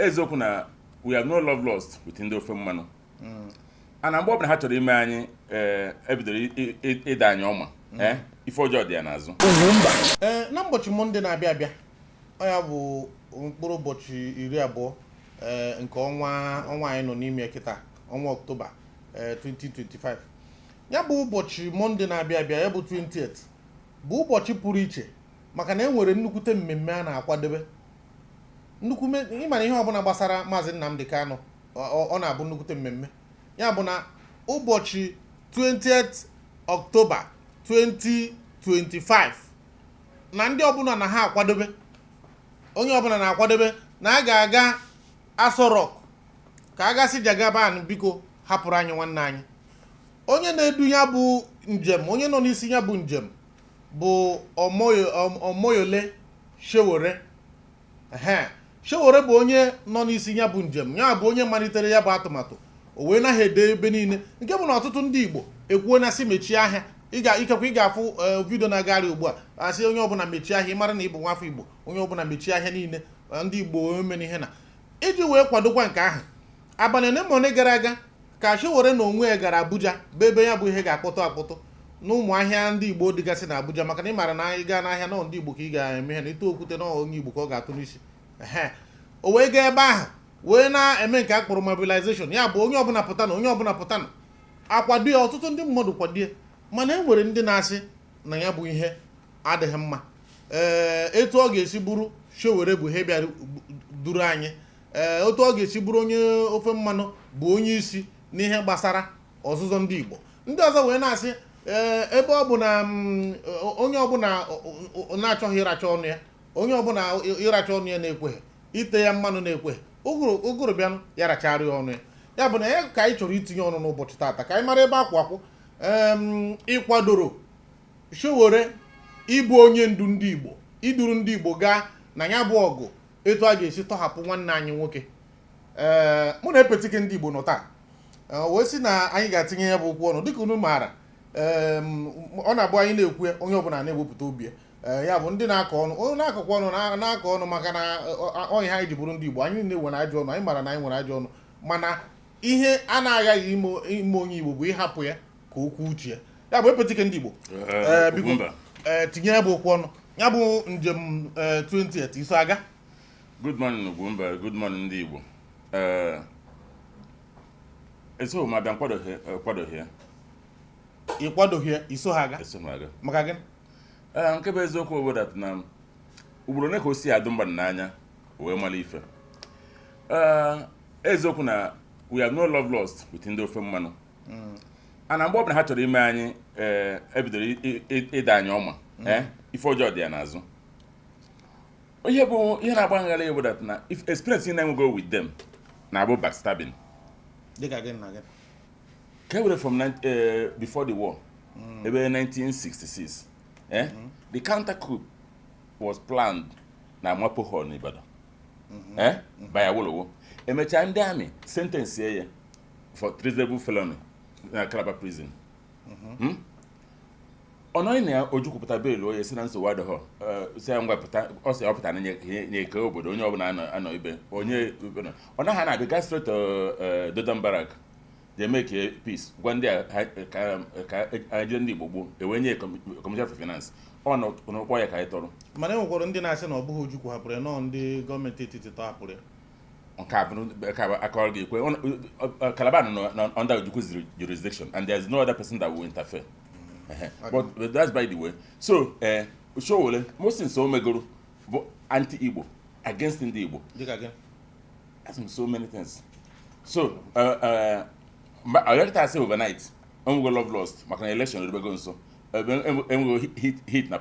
Eziokwu na we have no love lost with ndị ofe mmanụ, ana mgbe ọbụla ha chọrọ ime anyị, ebidoro ịda anyị ọma, ife ọjọọ dị ya n'azụ. Ee, na ụbọchị Mọnde na-abịa abịa, ọ ya bụ mkpụrụ ụbọchị 20 nke ọnwa anyị nọ n'ime kịta, ọnwa Ọktoba, 2025. Ya bụ ụbọchị Mọnde na-abịa abịa, ya bụ 20th, bụ ụbọchị pụrụ iche maka na e nwere nnukwute mmemme a na-akwadebe nnukwu. Ịmara ihe ọbụla gbasara Maazị Nnamdi Kanu, ọ na-abụ nnukwute mmemme. Ya bụ na ụbọchị 20th Ọktoba 2025 na ndị ọbụla na ha akwadobe, onye ọbụla na-akwadobe na a ga-aga Aso Rock ka a gasị Jagaban, biko hapụrụ anyị nwanne anyị. Onye na-edu ya bụ njem, onye nọ n'isi ya bụ njem, bụ Omoyole Sowore. Ehe, Sowore bụ onye nọ n'isi ya bụ njem, ya bụ onye malitere ya bụ atụmatụ. O wee naghị ede ebe niile, nke bụ na ọtụtụ ndị Igbo ekwuo na sị mechie ahịa. Ị ga ikekwe ị ga-afụ video na-agagharị ugbu a, asị onye ọbụla mechie ahịa. Ị mara na ị bụ nwafọ Igbo, onye ọbụla mechie ahịa niile, ndị Igbo emena ihe na iji wee kwadokwa nke ahụ. Abalị ole ma ole gara aga ka Sowore na onwe ya gara Abuja, bụ ebe ya bụ ihe ga-akpọtụ akpọtụ n'ụmụ ahịa ndị Igbo dịgasị na Abuja, maka na ị maara na ị gaa n'ahịa nọ ndị Igbo ka ị ga-eme ihe na ịtụ okwute na onye Igbo ka ọ ga-atụ n'isi. Ehe, o wee gaa ebe ahụ wee na-eme nke a kpọrọ mobilization, ya bụ onye ọbụla pụta na onye ọbụla pụta na akwado ya. Ọtụtụ ndị mmadụ kwado ya, mana e nwere ndị na-asị na ya bụ ihe adịghị mma. Ee, etu ọ ga-esi bụrụ Sowore bụ ihe bịara duru anyị, ee, otu ọ ga-esi bụrụ onye ofe mmanụ bụ onye isi n'ihe gbasara ọzụzụ ndị Igbo. Ndị ọzọ wee na-asị, ee, ebe ọ bụ na onye ọbụla na-achọghị ịracha ọnụ ya, onye ọbụla ịracha ọnụ ya na-ekweghị ite ya mmanụ na-ekweghị ụgụrụ ụgụrụ bịanụ ya rachara ya ọnụ ya. Ya bụ na ya ka anyị chọrọ itinye ọnụ n'ụbọchị taata, ka anyị mara ebe akwụ akwụ ịkwadoro Sowore ịbụ onye ndu ndị Igbo, iduru ndị Igbo gaa na ya bụ ọgụ, etu a ga-esi tọhapụ nwanne anyị nwoke. Ee, mụ na epetike ndị Igbo nọ taa, wee sị na anyị ga-atinye ya bụ okwu ọnụ. Dịka unu maara, ọ na-abụ anyị na-ekwu ya, onye ọbụla na-ewepụta obi ya. Ee, ya bụ ndị na-akọ ọnụ, onye na-akọkwa ọnụ na-akọ ọnụ, maka na ọ ihe anyị ji bụrụ ndị Igbo. Anyị niile nwere ajọ ọnụ, anyị maara na anyị nwere ajọ ọnụ, mana ihe a na-aghaghị ime onye Igbo bụ ịhapụ ya ka o kwuo uche ya. Ya bụ epetike ndị Igbo, ee, biko. Ugwumba. Ee, tinye ya bụ okwu ọnụ, ya bụ njem, ee, 20th iso aga. Good morning, Ugwumba. Good morning, ndị Igbo. Ee, eso m abịa, nkwadoghị ya. Ị kwadoghị ya, iso ha aga? Eso m aga. Maka gịnị? Ee, nke bụ eziokwu bụ that na ugboro ole ka o si adụ mmadụ n'anya wee mara ife. Ee, eziokwu na we have no love lost with ndị ofe mmanụ, ana mgbe ọbụla ha chọrọ ime anyị, ebidoro ịda anyị ọma, ife ọjọọ dị ya n'azụ. Ihe bụ ihe na-agba nghara bụ that na if experience ị na-enwego with them na-abụ backstabbing. Dịka gịnị na gịnị? Ka e were from before the war, ebe 1966, the counter coup was planned na Mapo Hall n'Ibadan, by Awolowo. Emechaa, ndị army sentence ya for treasonable felony na Calabar prison. Ọ nọghị na ya. Ojukwu pụta bail onye si na nsogbu adịghọ, si ya ngwa pụta. Ọ sị ọ pụta na nye eke obodo, onye ọbụla anọ ibe onye ọ naghị na-abịa gaa straight to Dodan Barrack, je make peace, gwa ndị a ka ka jide ndị Igbo gbuo, ewee nye Commissioner for Finance ọ nọ n'ụkpọ ya ka anyị tọrọ. Mana e nwekwara ndị na-asị na ọ bụghị Ojukwu hapụrụ ya, nọọ ndị gọọmenti etiti tọhapụrụ ya. Nke a bụ nke a bụ aka ọrụ ga-ekwe. Calabar nọ under Ojukwu's jurisdiction and there is no other person that will interfere. But that's by the way. So Sowore, most o megoro bụ anti-Igbo, against ndị Igbo. Dịka gịnị? Asị m so many things. So ọyọkịta asị overnight enwego love lost maka na election erubego nso, ebe enwego hit na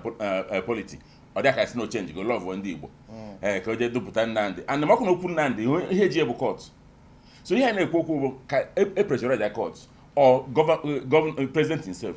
polity, ọ dị ka si na o change go love ndị Igbo, ee, ka o jee dupụta Nnamdị and makụ na okwu Nnamdị ihe eji bụ court. So ihe a na-ekwu okwu bụ ka e pressurize ya court or governor, president himself.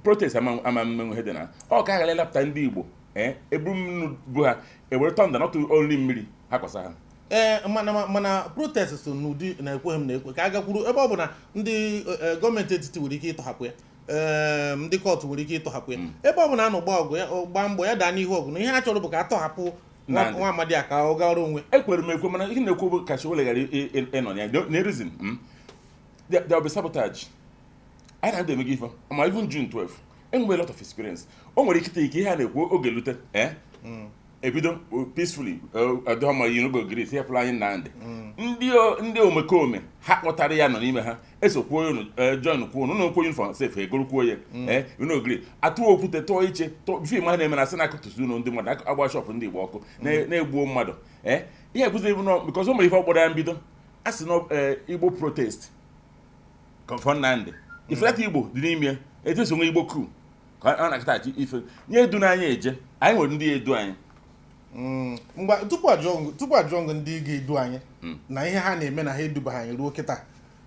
Protest ama mmenwu ihe dị na ọ ka ghara ịlapụta ndị Igbo, ee, eburu mmiri bụ ha ewere thunder, not only mmiri ha kwasa ha. Ee, mana protest so n'ụdị na-ekweghị m na-ekwe ka a gakwuru, ebe ọ bụ na ndị gọọmenti etiti nwere ike ịtọhapụ ya, ee, ndị court nwere ike ịtọhapụ ya, ebe ọ bụ na anọ gbaa ọgụ ya, gbaa mbọ ya daa n'ihu ọgụ, na ihe a chọrọ bụ ka a tọhapụ. Nnamdi. Nwa amadi a ka ọ gara onwe. Ekwere m ekwe, mana ihe na-ekwu bụ ka Sowore ghara ịnọ ya na reason, there will be sabotage. Anyị na ndị emego ife ma even June 12 enwere lot of experience. O nwere ikite ike ihe a na-ekwu oge lute, ebido peacefully, adọma you no go gree hepụrụ anyị Nnamdị. Ndị omekome ha kpọtara ya nọ n'ime ha esokwuo unu, join kwuo unu ụlọ uniform sef egorokwuo ya, you no gree, atụọ okwute, tụọ iche, tụọ fim ha na-eme na asị na-akụtụsi ụlọ ndị mmadụ, agba shop ndị Igbo ọkụ, na-egbuo mmadụ. Ihe ekwuzi ebu nọ because o nwere ife ọ kpọrọ ya mbido a sị na Igbo protest for Nnamdị ifelata Igbo dị n'ime ya, etu esi nwe Igbo coup ka ọ na-akịta achị ife nye edu n'anya eje. Anyị nwere ndị edu anyị. Mgbe tupu ajụọ ngụ ndị ga-edu anyị na ihe ha na-eme na ha edubaghị anyị ruo kịta,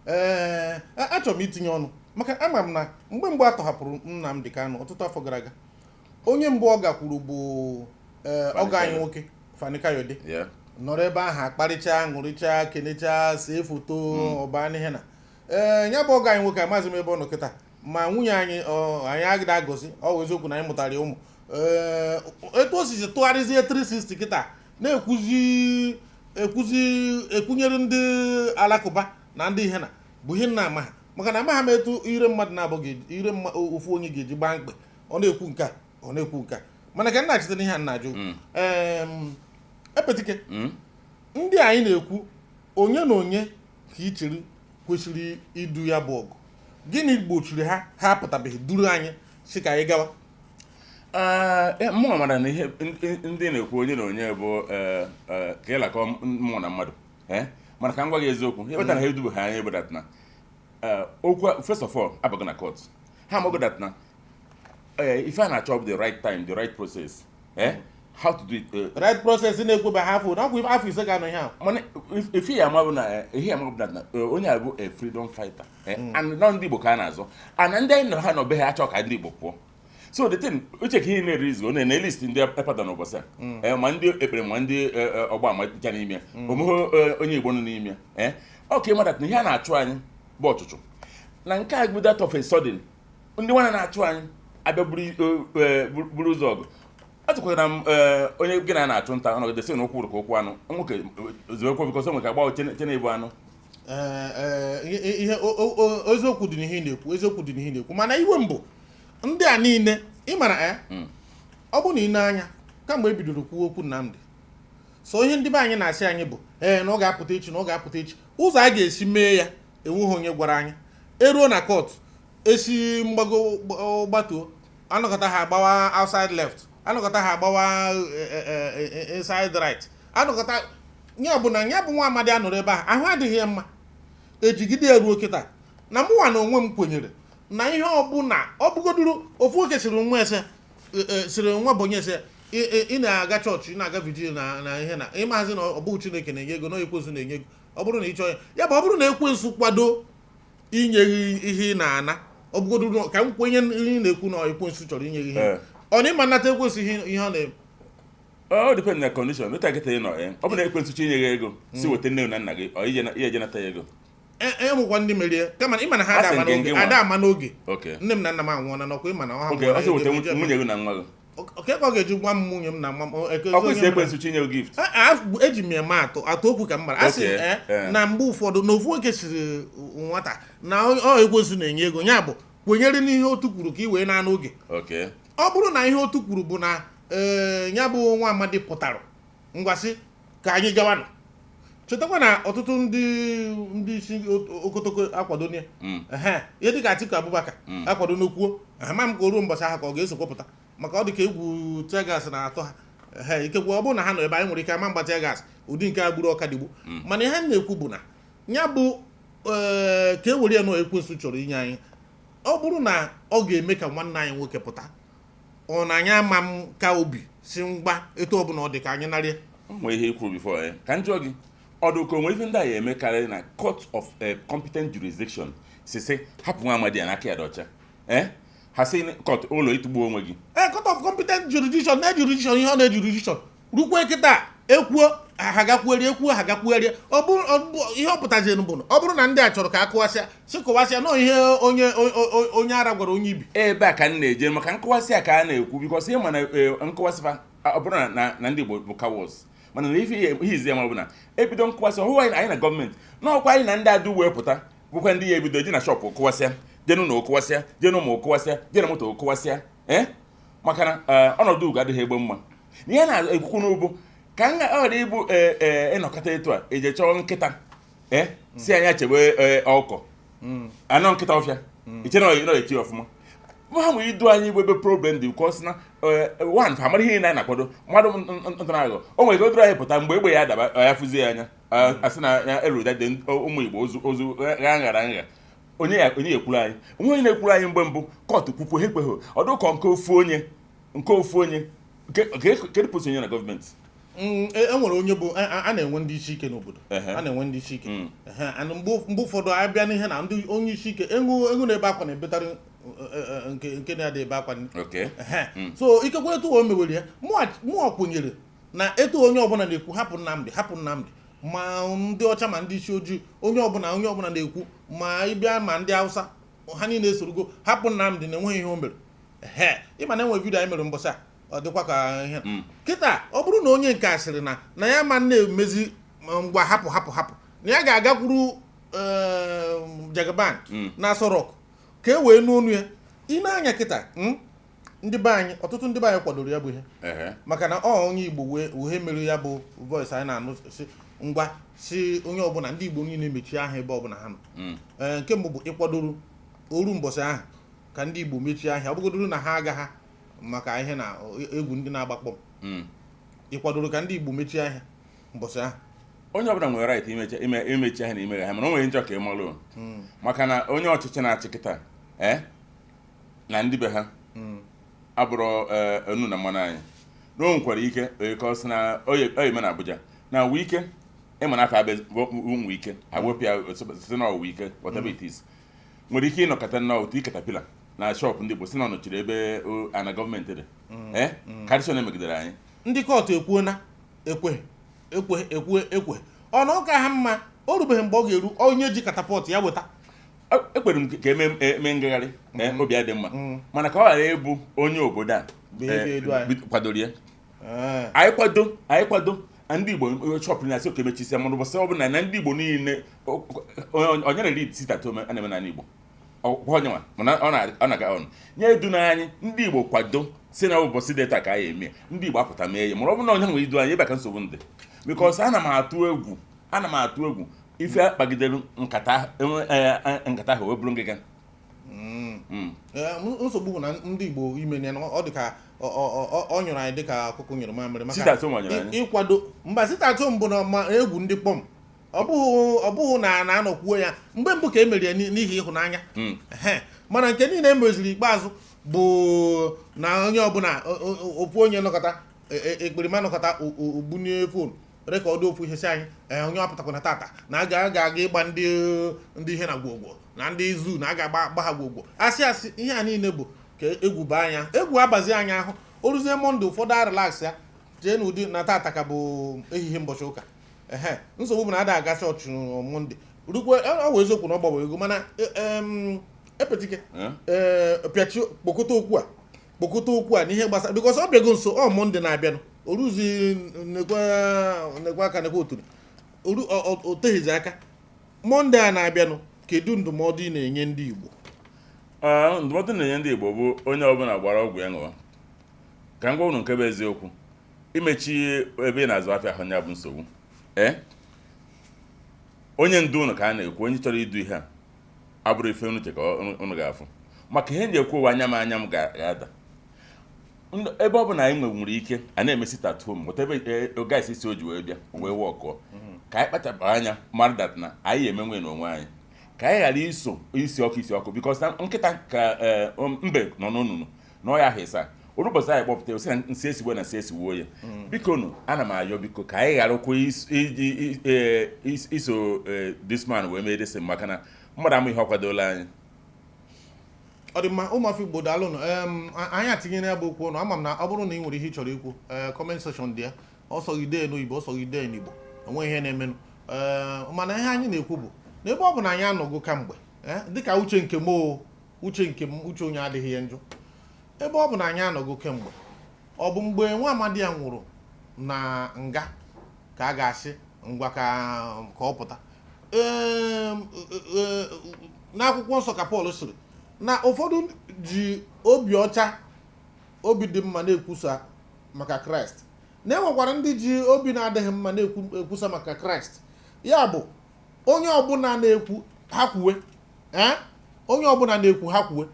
ee, achọrọ m itinye ọnụ maka ama m na mgbe mbụ a tọhapụrụ Nnamdi Kanu ọtụtụ afọ gara aga, onye mbụ ọ gakwuru bụ ọgọ anyị nwoke Fani Kayode. Nọrọ ebe ahụ akparịcha, ṅụrịcha, kenecha, see foto ọba n'ihe na ee ya bụ ọgọ anyị nwoke. Amaghịzị m ebe ọ nọ kịta, ma nwunye anyị anyị agịda agọzi. Ọ bụ eziokwu na anyị mụtara ya ụmụ. Ee, etu o sizi tụgharịzie 360 kịta na-ekwuzi ekwuzi ekwunyere ndị alakụba na ndị ihe na bụ ihe nna ama ha, maka na amaghị m etu ire mmadụ na-abụghị ire ofu onye ga-eji gbaa mkpe, ọ na-ekwu nke a, ọ na-ekwu nke a. Mana ka m na-achịta n'ihe a na-ajụ, epetike, ndị anyị na-ekwu, onye na onye ka ị chere kwesịrị idu ya bụ ọgụ? Gịnị gbochiri ha, ha apụtabeghị duru anyị si ka anyị gawa? Mụnwa mara na ihe ndị na-ekwu onye na onye bụ ka ịlakọ mmụọ na mmadụ, mana ka m gwa gị eziokwu, ihe kpatara ha edubeghị anyị bụ that na okwu first of all abago na court. Ha amago that na ife a na-achọ bụ the right time, the right process, how to do it. Right process na-ekweba ha afọ na ọkwa afọ 5 ga-anọ ihe ahụ. Mana ife ya ama bụ na ihe ama bụ na onye a bụ a freedom fighter, and nọ ndị Igbo ka a na-azọ, and ndị anyị nọ ha nọ be ha achọ ka ndị Igbo pụọ. So the thing uche ka ihe na-eri izu na list ndị epada n'ụbọchị a, ma ndị ekpere, ma ndị ọgba ama ncha n'ime ya, omeghe onye Igbo nọ n'ime ya. Ọ ka ịmata na ihe a na-achụ anyị bụ ọchụchụ na nke a bụ that of a sudden ndị nwana na-achụ anyị abịa buru ụzọ ọgụ. Atụkwara m onye gị na na-achụ nta ọnọgide sị na ụkwụ ka ụkwụ anụ nwoke zobekwa, because o nwere ka agba che na-ebu anụ. Ihe eziokwu dị n'ihe ị na-ekwu, eziokwu dị n'ihe ị na-ekwu, mana iwe mbụ ndị a niile ị mara ya, ọ bụ na ị na-anya kamgbe e bidoro kwuo okwu Nnamdi, so ihe ndị be anyị na-asị anyị bụ ee na ọ ga-apụta echi, na ọ ga-apụta echi. Ụzọ a ga-esi mee ya enweghị onye gwara anyị. Eruo na court, esi mgbago gbatuo, anọkọta ha agbawa outside left, anọkọta ha agbawa inside right, anọkọta ya bụ na ya bụ nwa amadi anọrọ ebe ahụ, ahụ adịghị ya mma, ejigide ya ruo kịta. Na mụnwa na onwe m kwenyere na ihe ọbụla ọ bụgoduru ofu nwoke siri nwa ese siri nwa bụ onye ese ị na-aga chọọchị, ị na-aga vigil na ihe na ịmazi na ọ bụghị Chineke na-enye ego, na ekwensu na-enye ego. Ọ bụrụ na ị chọọ ya, ya bụ ọ bụrụ na ekwensu kwado inye gị ihe ị na-ana, ọ bụgoduru ka m kwenye ihe ị na-ekwu na ekwensu chọrọ inye gị ihe, ọ na ịma nnata ekwensu ihe ọ na-eme. Ọ depend na condition otu akịta ị nọ. Ọ bụ na ekwensu chọ inye gị ego, si weta nne na nna gị, ọ ihe eje nata ya ego. E nwekwa ndị merie, kama ịma na ha ada A sị ama gị n'oge ngị nwa. Ada ama n'oge. Okay. Nne m na nna m anwụọla n'ọkwa, ịma na ọ ha Okay, ọ sị weta nwunye gị na nwa gị. Oke ka ọ ga-eji gwa m nwunye m na nwa m Ọ kwesịrị ekwensu chi nye gị gift. Eji m eme atụ atụ okwu ka m mara a sị na mgbe ụfọdụ na ofu nwoke siri nwata na ọ ekwensu na-enye ego, ya bụ kwenyere n'ihe otu kwuru ka ị wee na n'oge. Ọ bụrụ na ihe otu kwuru bụ na ee, ya bụ nwa amadi pụtara ngwasị ka anyị gawanụ. Chetakwa na ọtụtụ ndị isi okotoko akwado ya. Ehe, ihe dịka Atiku Abubakar akwado n'okwuo ama m ka o ruo mbọchị ahụ ka ọ ga-esokwa maka ọ dị ka egwu tear gas na-atọ ha. Ehe, ikekwe ọ bụrụ na ha nọ ebe anyị nwere ike ama mgba tear gas ụdị nke a gburu ọkadigbo. Mana ihe m na-ekwu bụ na ya bụ ee, ka e were ya na ekwensu chọrọ inye anyị, ọ bụrụ na ọ ga-eme ka nwanne anyị nwoke pụta, ọ na anyị ama m ka obi si mgba etu ọbụla ọ dị ka anyị narịa. O nwere ihe ikwu before ka m jụọ gị, ọ dị ka o nwere ife ndị a ya emekarị na court of competent jurisdiction si hapụ nwa amadi ya n'aka ya dị ọcha, ha si court ụlọ ịtụgbu onwe gị. Ee, court of competent jurisdiction na jurisdiction, ihe ọ na jurisdiction rukwe kịta ekwuo ha gakwuerie, ekwuo ha gakwuerie. Ọ bụ ihe ọ pụtaziri bụ na ọ bụrụ na ndị a chọrọ ka a kụwasịa, si kụwasịa nọ ihe onye ara gwara onye ibi. Ebe a ka m na-eje maka nkọwasị a ka a na-ekwu, because ihe mana nkọwasị fa Ọ bụrụ na ndị Igbo bụ cowards, mana na ife ihe izi ya ma ọ bụ na ebido nkụwasị ọhụụ anyị, anyị na gọọmenti n'ọkwa, anyị na ndị adụ wee pụta bụkwa ndị ya ebido ji na shop kụwasịa, jee n'ụlọ kụwasịa, jee n'ụmụ kụwasịa, jee na moto kụwasịa, ee, maka na ọnọdụ ugo adịghị egbe mma. Na ihe na-ekwukwu n'ugbo ka m ọ ghara ịbụ ee ịnọkọta etu a eje chọọ nkịta, ee, si anya chebe ọkọ anọ nkịta ọfịa iche na ọ echi ọfụma ha nwere idu anyị bụ ebe problem dị, because na one ha mara ihe niile anyị na-akwado mmadụ ntara aghọ. O nwere ike o duru anyị pụta mgbe egbe ya daba, ya fụzie ya anya, asị na ya eruda dị ụmụ Igbo ozu ozu gha nghara nha. Onye ya onye ekwuru anyị, onwe onye na-ekwuru anyị. Mgbe mbụ court kwukwu, ha ekweghị ọdụ ụkọ nke ofu onye, nke ofu onye kedu post onye na gọọmenti. E nwere onye bụ a na-enwe ndị isi ike n'obodo. A na-enwe ndị isi ike. Ehe, and mgbe ụfọdụ abịa n'ihe na ndị onye isi ike, enwu enwu na-ebe akwa na-ebetarị nke na-adị ebe akwa. Ehe. So ikekwe etu o mewere ya, mụa kwenyere na etu onye ọbụla na-ekwu hapụ Nnamdị, hapụ Nnamdị, ma ndị ọcha ma ndị isi ojii, onye ọbụla na-ekwu, ma ịbịa ma ndị Hausa, ha niile esorogo hapụ Nnamdị na enweghị ihe o mere. Ehe, ịma na enwe video anyị mere mbọsị a, ọ dịkwa ka ihe kịta. Ọ bụrụ na onye nke a sịrị na ya ma na-emezi ma ngwa, hapụ, hapụ, hapụ, na ya ga-agakwuru Jagaban na Aso Rock ka e wee nụ onu ya. Ị na-anya kịta, ndị be anyị, ọtụtụ ndị be anyị kwadoro ya bụ ihe, maka na ọ onye Igbo wee uhe mere ya bụ voice anyị na-anụ, si ngwa, si onye ọbụla, ndị Igbo niile mechie ahịa ebe ọbụla ha nọ. Ee, nke mbụ bụ ịkwadoro oru mbọsị ahụ ka ndị Igbo mechie ahịa, ọ bụgodoro na ha agaghị maka ihe na egwu ndị na-agbakpọ. Ịkwadoro ka ndị Igbo mechie ahịa mbọsị ahụ? Onye ọbụla nwere right imechi imechi ahịa na imeghe ha, mana o nwere njọ ka ị malụ, maka na onye ọchịchị na-achị kịta, ee, na ndị be ha abụrụ onu na mmanụ anyị, na o nwekwara ike ka ọ sị na oye eme na Abuja na Wike, ịma na afọ abịa Wike awepụ ya site na Wike, whatever it is, nwere ike ịnọkọta nnọọ otu ikatapila na shop ndị Igbo si na ọ nọchiri ebe ana gọọmenti dị, ee, karịsịa na emegidere anyị. Ndị court ekwuo na ekwe ekwe ekwe ekwe ọ na ụka ha mma, o rubeghị mgbe ọ ga-eru onye ji catapult ya weta. Ekpere m ka eme ngagharị, obi adị mma, mana ka ọ ghara ịbụ onye obodo a bụ ihe ga-edu anyị. Kwadoro ya. Anyị kwado, anyị kwado ndị Igbo shop na-asị oke mechisia, mana ụbọchị ọbụla na ndị Igbo niile onye na-eri sit at home a na-eme n'ala Igbo, ọkwa onye nwa, mana ọ na-aga ọnụ nye edu na anyị ndị Igbo kwado si na ụbọchị dị taa ka anyị eme, ndị Igbo apụta mee ya. Mana ọ bụrụ na onye nwe idu anyị ebe a ka nsogbu ndị, because ana m atụ egwu, ana m atụ egwu ife kpagidere nkata nkata ahụ wee bụrụ ngịga. Ee, nsogbu bụ na ndị Igbo ime ya ọ dị ka ọ nyụrụ anyị dịka ọkụkọ nyụrụ mamịrị maka Sit at home ọ nyụrụ anyị? Ịkwado mba, sit at home bụ na ma egwu ndị kpọm, ọ bụghị na na-anọkwuo ya mgbe mbụ ka e mere ya n'ihi ịhụnanya. Ehe. Mana nke niile emeziri ikpeazụ bụ na onye ọbụla ofu onye nọkọta ekperima nọkọta ogbunye phone record ofu ihe si anyị, ee, onye ọpụtakwana tata na a ga-aga ịgba ndị ihe na gwogwo na ndị zoo na a ga-agba agba ha gwogwo, asị asị ihe a niile bụ ka egwu baa anya, egwu abazi anya ahụ. O ruzie Monday, ụfọdụ a relax ya jee n'ụdị na tata ka bụ ehihie mbọchị ụka. Ehe, nsogbu bụ na ada aga chọọchị Monday rukwe. Ọ bụ eziokwu na ọ gbanwere ego, mana epetike. Ee, pịachi, kpokọta okwu a, kpokọta okwu a n'ihe gbasara, because ọ bịago nso, ọ Monday na-abịanụ oruzi nekwa nekwa aka nekwa oturu oru o teghizi aka Monday a na-abịanụ. Kedu ndụmọdụ ị na-enye ndị Igbo? Ndụmọdụ na-enye ndị Igbo bụ onye ọbụla gbara ọgwụ ya ṅụọ. Ka m gwa unu nke bụ eziokwu, imechi ebe ị na-azụ afịa ahụ ya bụ nsogbu. Ee, onye ndu unu ka a na-ekwu, onye chọrọ idu ihe a abụrụ ife unu che ka unu ga-afụ maka ihe nji ekwu ụwa anya m anya m ga-ada. Ebe ọ bụ na anyị nwere ike a na-eme sit at home, whatever guys si o ji wee bịa wee wọkụọ, ka anyị kpachapụ anya mara that na anyị emenwe n'onwe anyị, ka anyị ghara iso isi ọkụ isi ọkụ, because na nkịta ka mbe nọ n'onunu na ọya ahụ ịsa oru ụbọchị anyị kpọpụta osi na nsị esigbo na nsị esigbuo ya. Biko nụ, ana m ayọ, biko, ka anyị gharakwa iji iso this man wee mee dịsị, maka na mmadụ ama ihe ọ kwadola anyị. Ọ dị mma, ụmụafọ Igbo, daalụnụ. Anyị atinyere ya bụ okwu ọnụ. Ama m na ọ bụrụ na ị nwere ihe ị chọrọ ikwu, ee, comment section dị ya. Ọsọ gị dee n'oyibo, ọsọ gị dee n'Igbo, enweghị ihe na-emenụ. Ee, mana ihe anyị na-ekwu bụ na ebe ọ bụ na anyị anọgo kamgbe, ee, dịka uche nke m o, uche nke m, uche onye adịghị ya njọ, ebe ọ bụ na anyị anọgo kemgbe. Ọ bụ mgbe nwa amadi ya nwụrụ na nga ka a ga-asị ngwa ka ọ pụta. N'akwụkwọ nsọ ka Pọl sịrị na ụfọdụ ji obi ọcha, obi dị mma na-ekwusa maka Kraịst, na enwekwara ndị ji obi na-adịghị mma na-ekwusa maka Kraịst. Ya bụ, onye ọbụla na-ekwu ha kwuwe, ee, onye ọbụla na-ekwu ha kwuwe,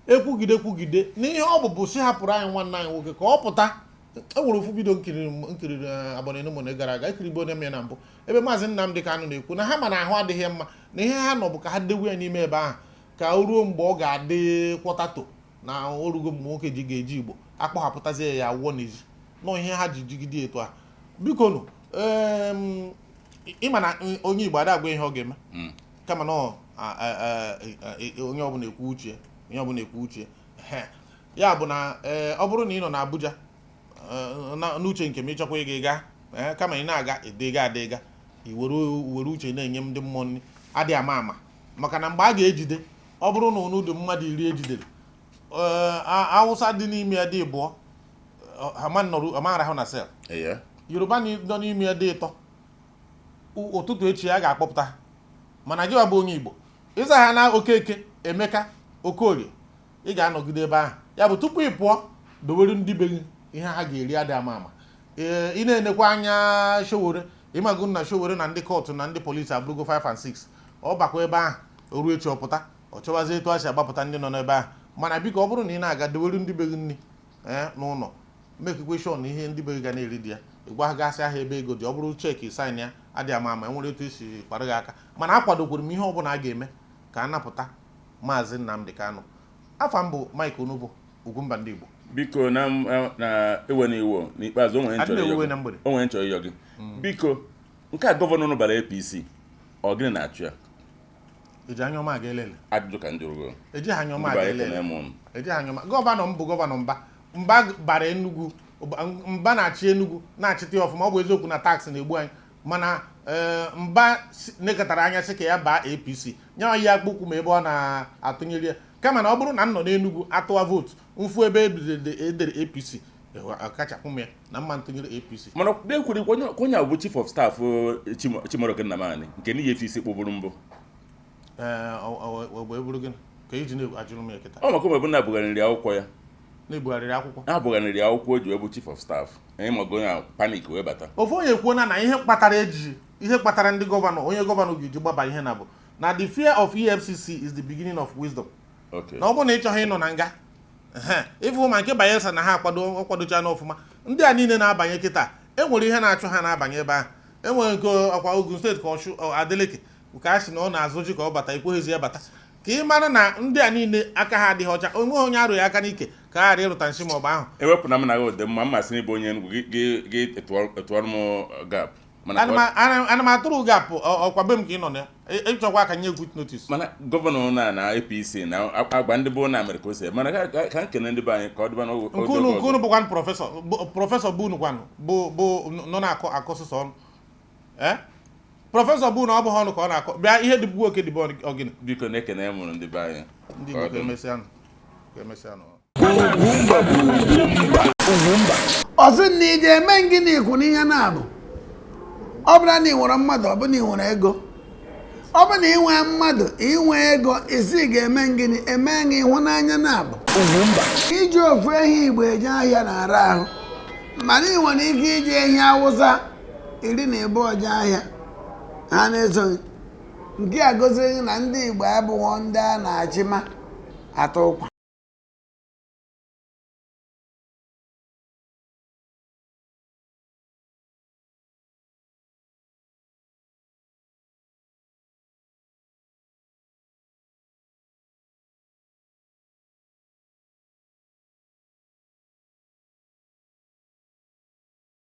ekwugide kwugide n'ihe ọ bụ si hapụrụ anyị nwanne anyị nwoke ka ọ pụta. E nwere ofu video nkiriri abalị ole gara aga, ekiribo onye m ya na mbụ, ebe Maazị Nnamdị Kanụ na-ekwu na ha ma na ahụ adịghị mma, na ihe ha nọ bụ ka ha dewe ya n'ime ebe ahụ ka o ruo mgbe ọ ga-adị kwọtato na orugo mgbe nwoke ji ga-eji Igbo akpọghapụtazie ya awụọ n'ezi nọ ihe ha ji jigide etu a. Biko nụ, ịma na onye Igbo ada agwa ihe ọ ga-eme, kama na onye ọbụla ekwu uche, onye ọbụla ekwu uche. Ya bụ na ọ bụrụ na ị nọ n'Abuja, n'uche nke m, ịchọkwa ịga ịga, kama ị na-aga edega adịga, i were uche na-enye ndị mmụọ nri adị ama ama, maka na mgbe a ga-ejide, ọ bụrụ na unu dị mmadụ 10 ejidere, Awụsa dị n'ime ya dị 2, ha arahụ na cell, Yoruba nọ n'ime ya dị 3, ụtụtụ echi a ga-akpọpụta. Mana gị bụ onye Igbo, ịza ha na Okeke, Emeka, Okorie, ị ga-anọgide ebe ahụ. Ya bụ, tupu ị pụọ, dowere ndị be gị ihe ha ga-eri adị ama ama. Ee, ị na-enekwa anya Sowore, ịmago na Sowore na ndị kọtụ na ndị polisi abụrụgo 5 and 6. Ọ bakwa ebe ahụ, o ruo echi ọpụta, ọ chọwazie etu a si agbapụta ndị nọ n'ebe ahụ. Mana biko, ọ bụrụ na ị na-aga, dowere ndị be gị nri ee n'ụlọ, mekekwe sure na ihe ndị be gị ga na-eri dị ya. Ịgwa ha gasị ahịa ebe ego dị, ọ bụrụ cheque, sign ya adịghị ama ama enwere etu esi kwara gị aka. Mana akwadokwere m ihe ọbụla a ga-eme ka a napụta Maazị Nnamdi Kanu. Afa m bụ Mike Onubo, Ugwumba ndị Igbo. Biko, na ewe na iwo n'ikpeazụ, o nwere Adị nchọrọ na-ewe ịyọ na gị. mgbede. O nwere nchọrọ ịyọ gị, biko. Nke a governor unu bara APC, ọ gịnị na-achụ ya? Eji anya ọma aga elele. Ajụjụ ka m jụrụ gị. Eji anya ọma Ndị be aga anyị, ekene elele. m unu. Eji anya ọma. Governor m bụ governor Mba. Mba bara Enugu, Mba na-achị Enugu, na-achịta ya ọfụma. Ọ bụ eziokwu na tax na-egbu anyị, mana Mba nekọtara anya sị ka ya baa APC, nyawa ya akpụkwu ma ebe ọ na-atụnyere ya. Kama na ọ bụrụ na m nọ n'Enugu atụwa vootu, mfu ebe edere APC, akachapụ m ya na mma ntụnyere APC. Mana ekwuru onye a bụ chief of staff Chimaroke Nnamani nke n'ihi efe isi kpụburu mbụ. Ee, ọ bụ eburu gịnị ka iji na-ajụrụ m ya kịta? Ọ maka ụmụ na bugharịrị akwụkwọ ya. Na-ebugharịrị akwụkwọ. A bugharịrị akwụkwọ o ji wee bụ chief of staff. Anyị mago onye a panic wee bata. Ofu onye ekwuona na ihe kpatara eji ihe kpatara ndị governor, onye governor ga-eji gbaba ihe na bụ na the fear of EFCC is the beginning of wisdom. Na ọ bụrụ na ị chọghị ịnọ na nga ehe, ịfụ ma nke Bayelsa na ha akwado ọkwadocha n'ọfụma. Ndị a niile na-abanye kịta, enwere ihe na-achụ ha na-abanye ebe ahụ. Enwere nke ọkwa Ogun Steeti ka ọchụ Adeleke ka a sị na ọ na-azụ ji ka ọ bata, ekweghịzi ya bata, ka ị mara na ndị a niile aka ha adịghị ọcha. Onweghị onye arụghị aka n'ike ka ha ghara ịrụta nsị maọbụ ahụ. Ewepụ na m na gị dị mma, mmasị n'ịbụ onye Enugu gị gị tụọrọ m gap mana Ana m atụrụ gap ọkwa be m ka ị nọ na ya. Ịchọkwa ka nye quit notice. Mana governor na APC na agba ndị bụ na mere ka o si eme. Mana ka m kene ndị be anyị ka ọ dịba n'oge Nke unu, nke ọzọ. unu bụkwanụ professor professor bụ unu kwanụ bụ nọ na-akọ akọ sụsọ ọnụ, ee, professor bụ na ọ bụghị ọnụ ka ọ na-akọ bịa ihe dịbụ oke dịbụ ọgịnị. Biko, na-ekene mụrụ ndị be anyị. Ndị Ka ọ Igbo, ka dị. emesịanụ, ka emesịanụ. Ugwumba bụ Ugwumba. Ọ sị na ị ga-eme gịnị ikwu n'ihe na-abụ ọ bụrụ na ị nwere mmadụ, ọ bụ na ị nwere ego, ọ bụ na ị nwee mmadụ, inwe ego, isi ga-eme gịnị eme gị ịhụnanya na-abụ. Ugwumba. Iji ofu ehi Igbo eje ahịa na-ara ahụ, mana ị nwere ike iji ehi Awụsa 12 jee ahịa, ha na-esoghị. Nke a gosiri na ndị Igbo abụghọ ndị a na-achịma ata ụkwa.